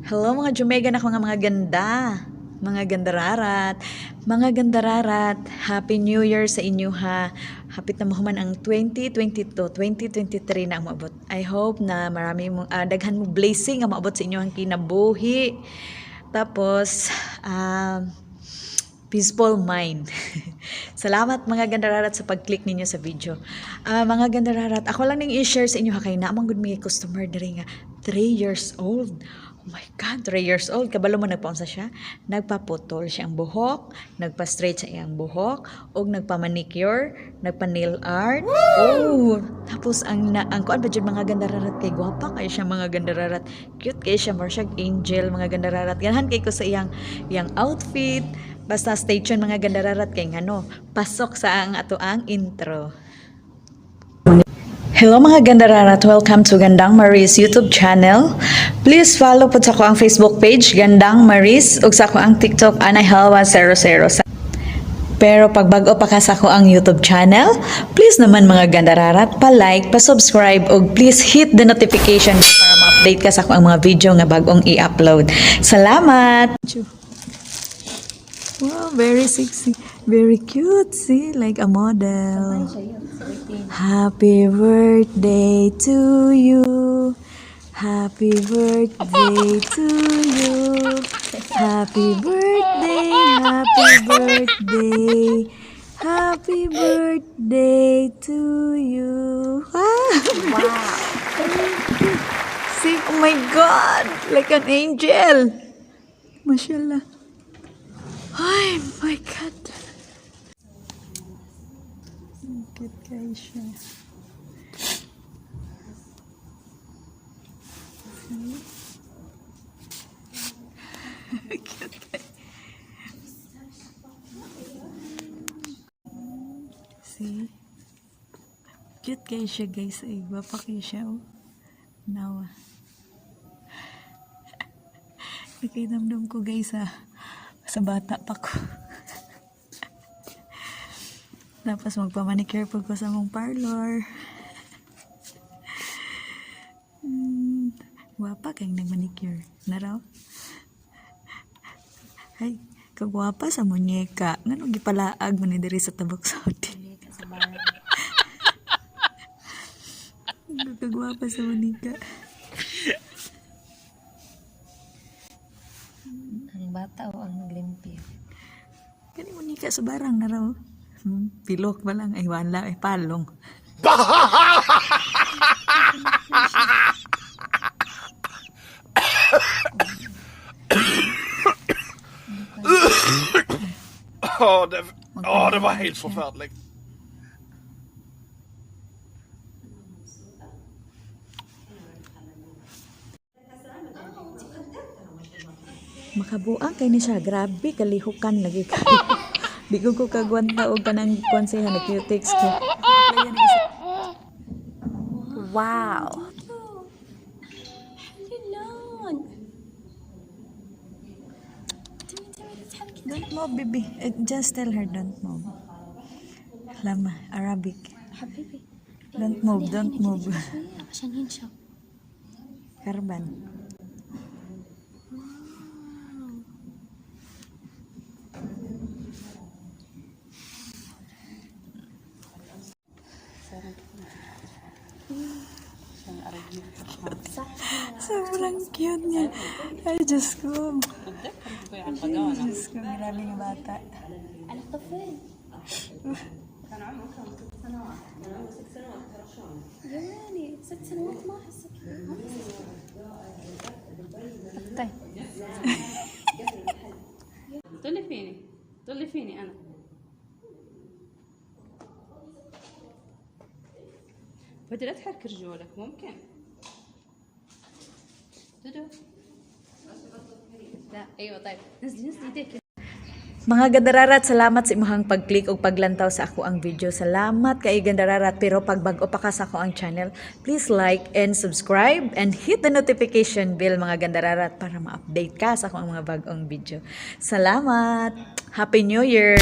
Hello, mga Jamaican ako nga mga ganda. Mga gandararat. Mga gandararat, Happy New Year sa inyo ha. Hapit na mahuman ang 2022, 2023 na ang maabot. I hope na marami mong daghan mo blessing ang maabot sa inyo ang kinabuhi. Tapos, peaceful mind. Salamat, mga gandararat, sa pag-click ninyo sa video. Mga gandararat, ako lang ning i-share sa inyo ha kay naa man gud may customer diri nga 3 years old. Oh my God, 3 years old. Kabalo mo nagpaunsa siya? Nagpaputol siya ang buhok, nagpa-straight sa iyang buhok, ug nagpa-manicure, nagpa-nail art. Oh, tapos ang kuan pa jud, mga gandararat, kay gwapa kay siya, mga gandararat. Cute kay siya, more siya angel, mga gandararat. Ganahan kay ko sa iyang outfit. Basta stay tuned, mga gandararat, kay ngano, pasok sa ang ato ang intro. Hello, mga gandararat, welcome to Gandang Maris YouTube channel. Please follow po sa ako ang Facebook page, Gandang Maris, ug sa ako ang TikTok, Anay Halwa 00. Pero pag bago pa ka sa ako ang YouTube channel, please naman, mga gandararat, pa-like, pa-subscribe, ug please hit the notification bell para ma-update ka sa ako ang mga video nga bagong i-upload. Salamat! Wow, very sexy. Very cute. See, like a model. Happy birthday to you. Happy birthday to you. Happy birthday, happy birthday. Happy birthday to you. Wow. See, oh my God, like an angel. Mashallah. Ay, my God. Ang cute kayo siya. See? Cute kayo. See? Cute kayo siya, guys. Ay, gwapa kayo siya. Oh. Nawa. Nakiramdam ko, guys, ah. Sa bata pa ko. Tapos magpamanicure po ko sa mong parlor. Gwapa kayong nagmanicure. Naraw? Ay, kagwapa sa munyeka. Ngano gipalaag mo ni diri sa Tabuk Saudi? Kagwapa sa munyeka. Ang bata o ang naglimpyo? Kani munyeka sa barang na raw. Pilok ba lang? Ay, wala. Ay, palong. Åh, det var helt forferdelig. Makabuang kay ni siya. Grabe, kalihukan lagi kayo. Di ko kagwanta og kanang kuan siya na cutex ko. Wow! Don't move, baby. Just tell her don't move. Lama, Arabic. حبيبي. Don't move, don't move. شوية عشان ينشف. Karban. Sobrang cute niya. Ay, Diyos ko. Ay, Diyos ko. Grabe nga bata. على الطفل. يعني 6 سنوات، ما احسك، ما احسك. طيب. طلي فيني، طلي فيني انا. بدي لا تحرك رجولك، ممكن دودو؟ لا، ايوه، طيب نزلي نزلي ايديك. Mga gandararat, salamat sa imong pag-click ug paglantaw sa ako ang video. Salamat kay gandararat, pero pag bag-o pa ka sa ako ang channel, please like and subscribe and hit the notification bell, mga gandararat, para ma-update ka sa ako ang mga bag-ong video. Salamat. Happy New Year.